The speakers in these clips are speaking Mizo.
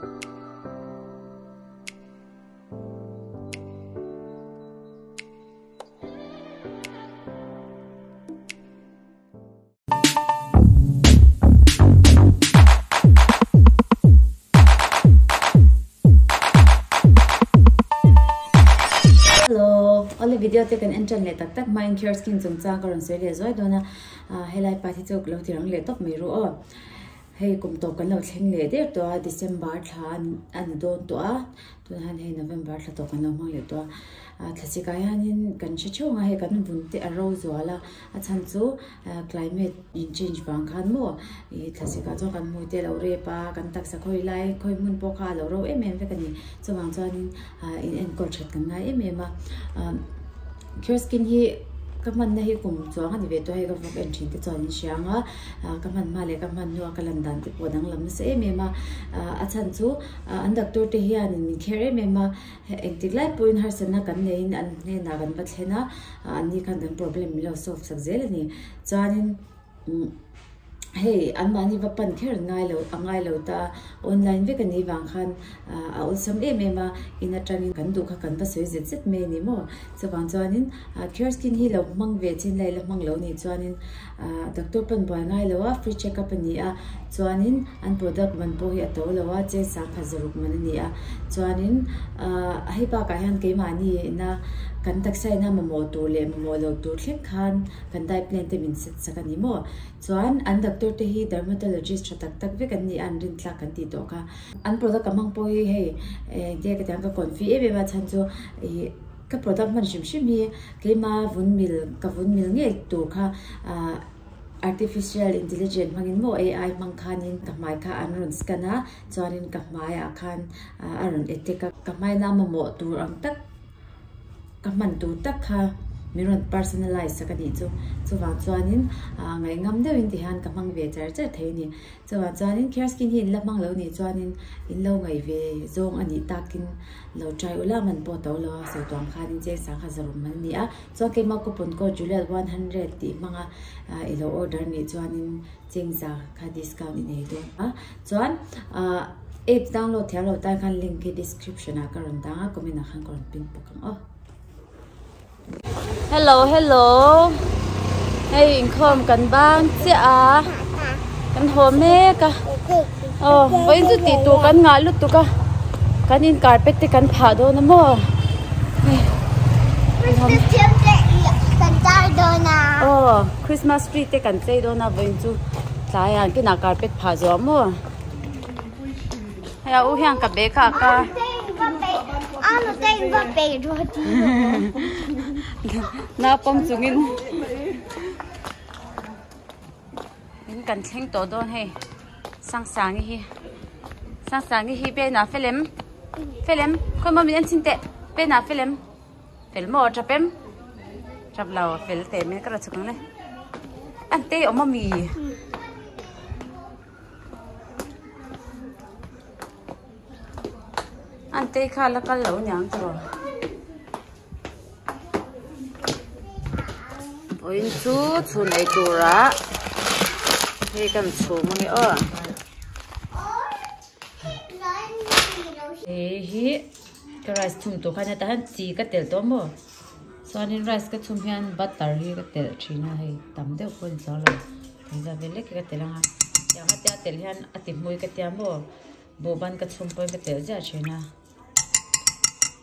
Hello, awle video te kan en tan leh tak tak hmain Cure Skin chungchang ka rawn sawi leh zuai dawn a, helai part hi chu ka lo ti rang leh tawp mai ru aw. Hei kum tawp kan lo thleng leh der tawh a, December thla a ni dawn tawh a, tunah hian hei November thla tawp kan lo hmang leh tawh a, thlasik ah hianin kan hre theuh ang a, hei kan vun te a ro zual a, a chhan chu climate in change vang khan maw ih thlasik ah chuan kan hmui te a lo rep a, kan taksa khawi lai khawi hmun pawh kha a lo ro em em vek a ni, chuvang chuanin in enkawl that kan ngai em em a. Cure skin hi ka hmanna hi kum chuang a ni ve tawh a, hei ka vlog en thin te chuan in hria ang a, ka hman hma leh ka hman hnua ka lan dan te pawh a danglam nasa em em a, a chhan chu an doctor te hianin min kher em em a, engtik lai pawhin harsatna kan neiin an hnenah kan va thlen a, anni khan kan problem min lo solve sak zel a ni, chuanin. Hei anmahni va pan kher an ngai lo a ngai lo ta online vek a nih vang khan a awlsam em em a in atangin kan duh kha kan va sawi zet zet mai a ni maw chuvang chuanin cure skin hi lo hmang ve chin lai la hmang lo nih chuanin doctor pawn buai ngai lo a free check up a ni a chuanin an product man pawh hi a to lo a cheng sangkhat zaruk man a ni a chuanin hei bakah hian keimahni ina kan taksa ina mamawh tur leh mamawh lo tur thleng khan Kan diet plan te min set sak a ni maw? Chuan an doctor te hi dermatologist tha tak tak vek an ni a, an rin tlak kan tih tawh kha. An product ka hmang pawh hi hei engtia ka tiang ka confi em em a chhan chu ih ka product hman hrim hrim hi keima vun mil ka vun mil ngei tur kha ah artificial intelligent hmangin maw AI hmang khanin ka hmai kha an rawn scan a chuanin ka hmaiah khan a rawn attack a ka hmaina mamawh tur ang tak Ka hman tur tak kha min rawn personalize sak a nih chu. Chuvang chuanin ngaihngam deuhin ti hian ka hmang ve char char thei a ni. Chuvang chuanin Care Skin hi in la hmang lo nih chuanin in lo ngaih ve zawng a nih takin lo try ula man pawh to lo a sawi tuang khanin cheng sangha zarum man a ni a. Chuan keimah coupon code Juliet 100 tih hmanga i lo order nih chuanin cheng za kha discount i nei dawn a. Chuan app download thiam lo tan khan link hi description ah ka rawn dang a comment ah khan ka rawn pin bawk ang aw. Hello hello hei inkhawm kan bang chiah a kan haw mek a aw vawiin chu tih tur kan ngah lutuk a kan in carpet te kan phah dawn a maw hei aw Christmas tree te kan chei dawn a vawiin chu tlaiah an kinah carpet phah zuah maw hei a u hian ka bag a ak a naupang chungin in kan thleng tawh dawn hei Sangsangi hi Sangsangi hi Bena felem felem khawi maw min en chhin teh Bena felem. Fel maw tap em? Tap lo fel teh mai ka ra chhuk ang le. An te awm ami? An te kha la kal lo niang tiraw. Vawiin chu chhun ei turah hei kan chhum ange aw. Hei hi. Ka rice chhum tur khan hetah hian chi ka telh tawh maw chuanin rice ka chhum hian butter hi ka telh thin a hei tam deuh pawh a ni chuang lo engzah vel lek hi ka telh ang a tiang a tia telh hian a ti hmui ka tia maw buhban ka chhum pawhin ka telh ziah thin a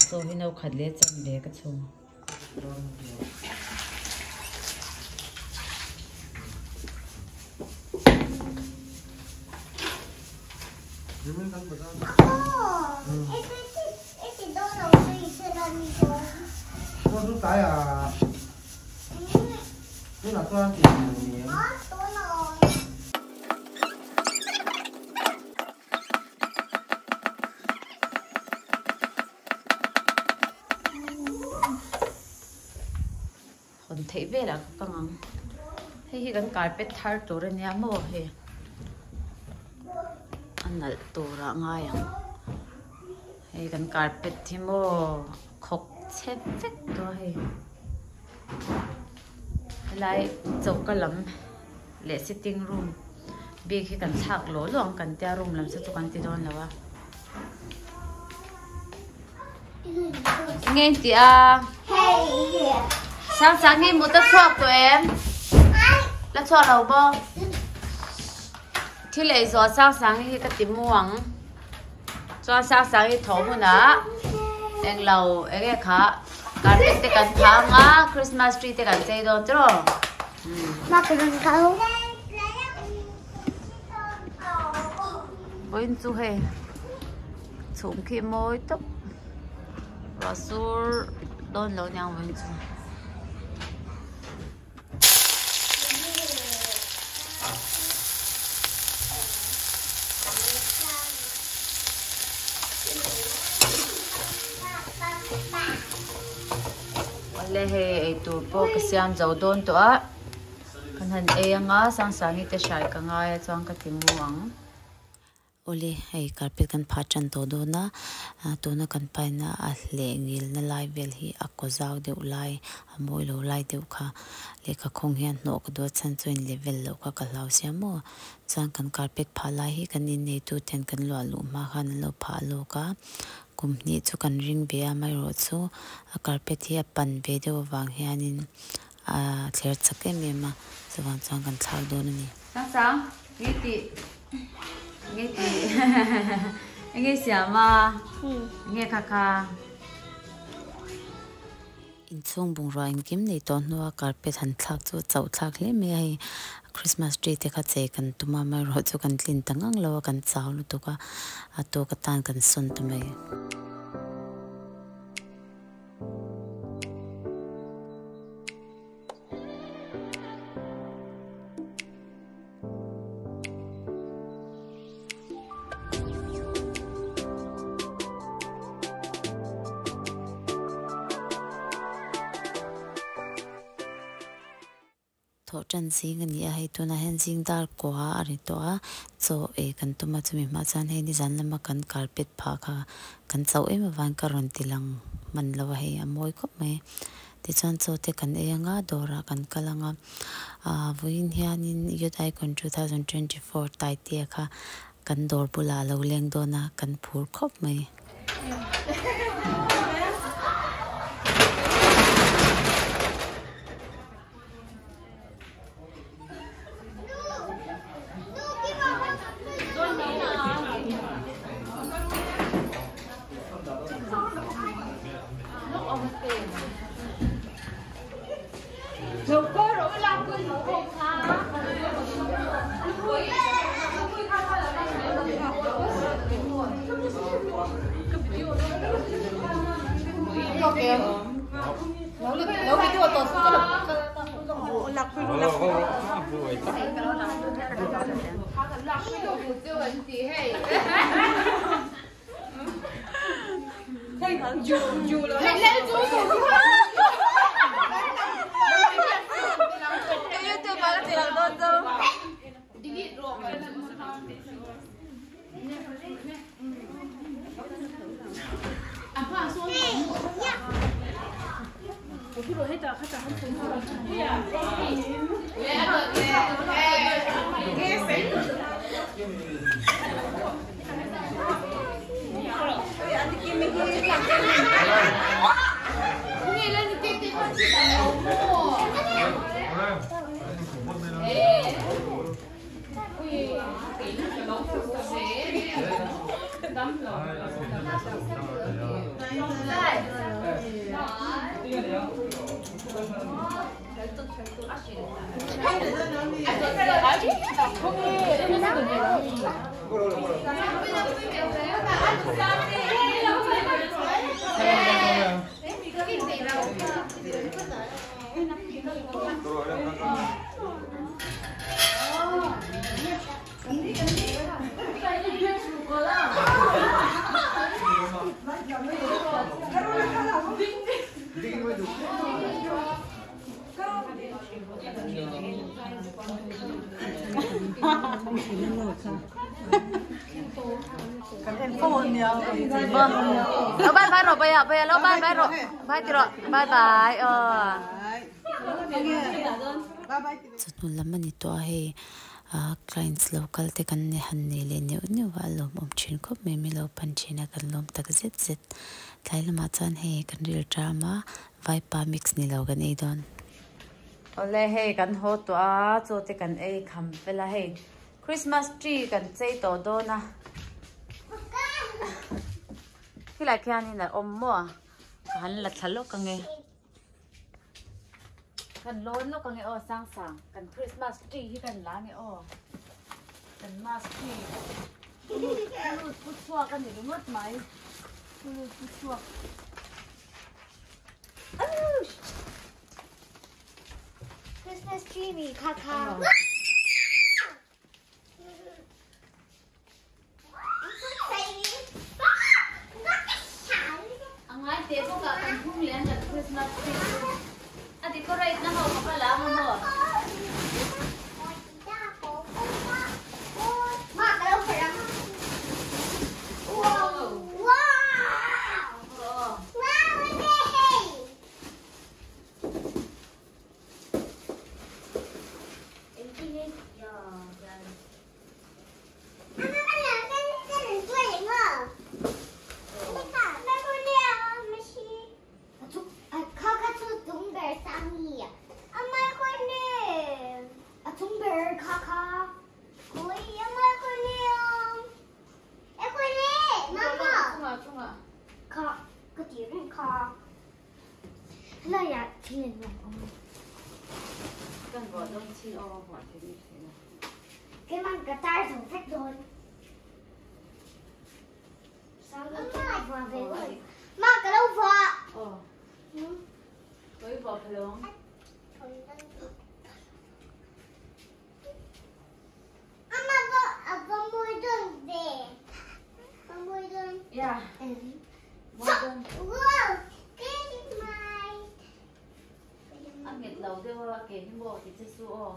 chaw hi no khat leh chanve ka chhum. Hawn theih velah ka kang ang hei hi kan carpet thar tur a nia maw hei a nalh turah a ngai ang hei kan carpet hi maw khawk chhe vek tawh a hei helai choka lam leh sitting room bik hi kan thlak lawh lawh ang kan tia room lam saw chu kan ti dawn lo a. Nge in tih a? Sang sang hi mut a chhuak tawh em? La chhuak lo maw? Thil ei zawh sang sang hi ka ti mu ang. Chuan sang sang hi thawh hunah englo eng nge kha carpet te kan phah ang a, Christmas tree te kan chei dawn tiraw? Vawiin chu hei chhum khi mawi tawp ruah sur dawn lo aniang vawiin chu. Awle hei eitur pawh ka siam zo dawn tawh a. Kan han ei anga Sangsangi te hrai ka ngai a chuan ka ti mu ang. Awle, hei carpet kan phah tan tawh dawn a, tuna kan paina a hleh ngil na lai vel hi a kaw zau deuh lai, a mawi lo lai deuh kha lehkha khawng hian hnawh ka duat chhan chuan level loh kha ka hlau sia maw. Chuan kan carpet phah lai hi kan inneitu ten kan luah luh hma khan an lo phah lawk a, kum hnih chu kan ring ve a, amaherawh chu a carpet hi a pan ve deuh avang hianin A thler chak em em a, chuvang chuan kan thlak dawn a ni. Sang sang, nge tih, nge tih, enge siam a, nge kha kha. Inchhung bungrua engkim nei tawh hnua carpet han thlak chu chauh thlak hle mai a, hei Christmas tree te kha chei kan tum a, amaherawh chu kan tlin ta ngang lo a, kan chau lutuk a, a tawk atan kan sawn ta mai. Thawh tan zing a ni a, hei tunah hian zing dar kua a ri tawh a, chaw ei kan tum a, chumi hma chuan hei nizan lama kan carpet phah kha kan chauh em avangin ka rawn ti lang hman lo a, hei a mawi khawp mai. Tichuan chaw te kan ei anga dawrah kan kal anga, ah vawiin hianin Youth Icon 2024 Taitea kha kan dawr bulah a lo leng dawn a, kan phur khawp mai. Lo bye bye rawh bye bye lo bye bye rawh bye ti rawh bye bye aw. Chawhnu lam a ni tawh a hei. Ahh clients lo kal te kan han nei leh neuh neuh a, a lawmawm thin khawp mai mi lo pan thin a kan lawm tak zet zet. Tlai lamah chuan hei kan ril ṭam a, vaipa mix ni lo kan ei dawn. Awle hei kan haw tawh a, chaw te kan ei kham fel a hei Christmas tree kan chei tawh dawn a. Khilai khianin a awm maw a, ka han la thla lawk ange. Kan lawn lawk ange aw sang sang kan Christmas tree hi kan la ange aw kan mas tree lut pu chhuak ani ringawt mai lut pu chhuak Christmas tree mi kha kha A ngai teh bawk ah kan phung leh an kan Christmas tree chu a decorate na ho ka va la ang a maw? Kan vuah dawn chin aw a vuah thei bik thei lo. Keimah ka tar zo vek dawn. Ma ka lo vuah. Aw. Koi vuah pha lo ang. Ama va a va mawi dawn ve. Va mawi dawn. Ya. Mawi dawn. Wow! Keimah. A nghet lo deuh a ke hi maw ti che su aw.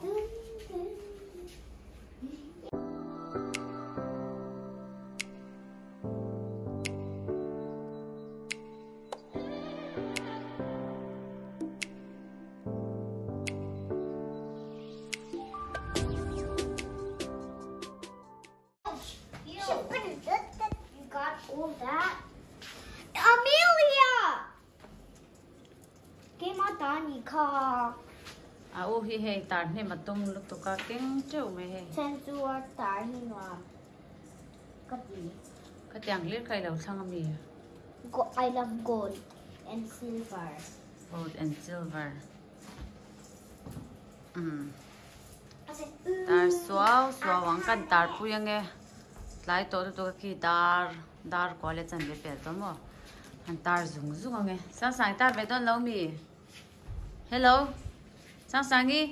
A u hi hei tar hnem a tum lutuk a keng teuh mai hei. Then chu a tar hi nuam ka ti. Ka tiang hlir kha i lo thlang a mi? I love gold and silver. Gold and silver. Umm. Tar suau suau ang kan tar pui ange tlai tawh lutuk a khi dar dar kual leh chanve pel tawh maw an tar zung zung ange Sangsangi tar ve dawn lo mi hello Sangsangi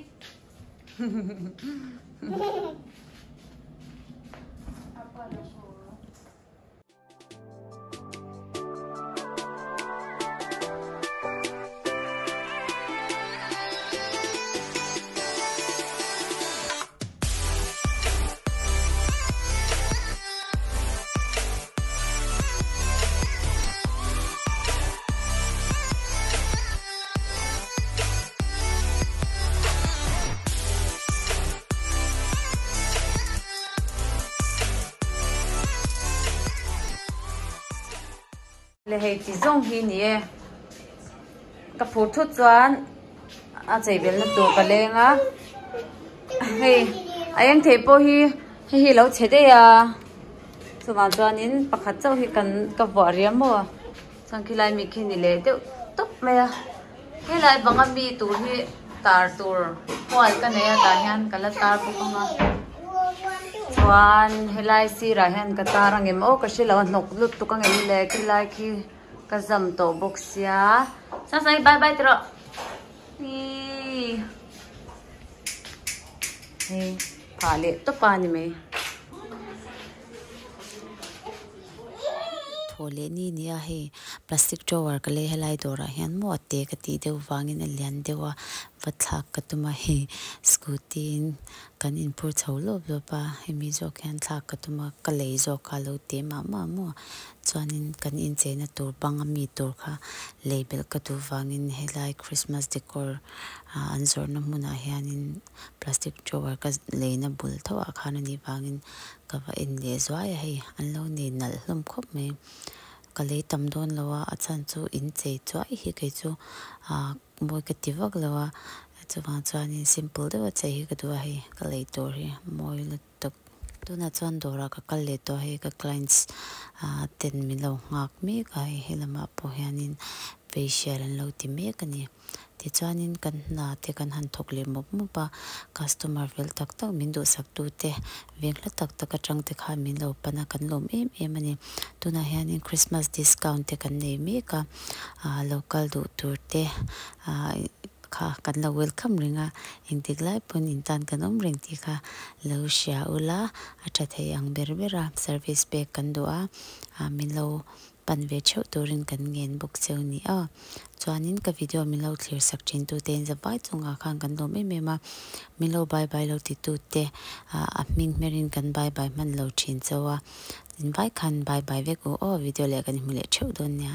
Le hei ti zawng hi ni e ka phur thut chuan a chei belna tur ka leng a hei a eng thei pawh hi hei hi a lo chhe daih a chuvang chuanin pakhat chauh hi kan ka vuah riam maw chuan khilai mi khi ni leh deuh tawp mai a helai banga mi tur hi tar tur hual ka nei a tah hian ka la tar bawk ang a chuan helai sirah hian ka tar ang em aw ka hre lo a hnawk lutuk ang em le khilai khi ka zam tawh bawk sia Sangsangi bye bye ti rawh ihh hei phah leh tawp a ni mai. Thaw leh ni ni a hei plastic drawer ka lei helai dawrah hian maw a te ka tih deuh vangin a lian deuh a. Va thlak ka tum a hei scooty in kan inphur chho lawp lawp a hemi zawk hian thlak ka tum a ka lei zawk kha a lo te mah mah maw chuanin kan incheina tur bang ami tur kha lei belh ka duh vangin helai christmas decor ah an zawrhna hmunah hianin plastic drawer ka leina bul tho ah khan anih vangin ka va en leh zuai a hei an lo nei nalh hlawm khawp mai ka lei tam dawn lo a a chhan chu inchei chuai hi kei chu ah mawi ka ti vak lo a chuvang chuanin simple deuh a chei hi ka duh a hei ka lei tur hi mawi lutuk tunah chuan dawrah ka kal leh tawh a hei ka clients ah ten min lo nghak mek a hei helamah pawh hianin facial an lo ti mek a ni. Tichuanin kan hna te kan han thawk leh mawp mawp a, customer fel tak tak min duhsak tu te veng hla tak tak atang te khan min lo pan a, kan lawm em em a ni. Tunah hianin Christmas discount te kan nei mek a, ah lo kal duh tur te ah kha kan lo welcome reng a, engtik lai pawn in tan kan awm reng tih kha lo hria ula, a tha thei ang ber ber a, service pek kan duh a, ah min lo pan ve theuh turin kan ngen bawk cheu ni a chuanin ka video min lo thlir sak thin tute in zavai chungah khan kan lawm em em a min lo bye bye lo ti tute ah a hming hmerin kan bye bye hman lo thin cheu a in vai khan bye bye vek u aw video leh kan hmu leh theuh dawn nia.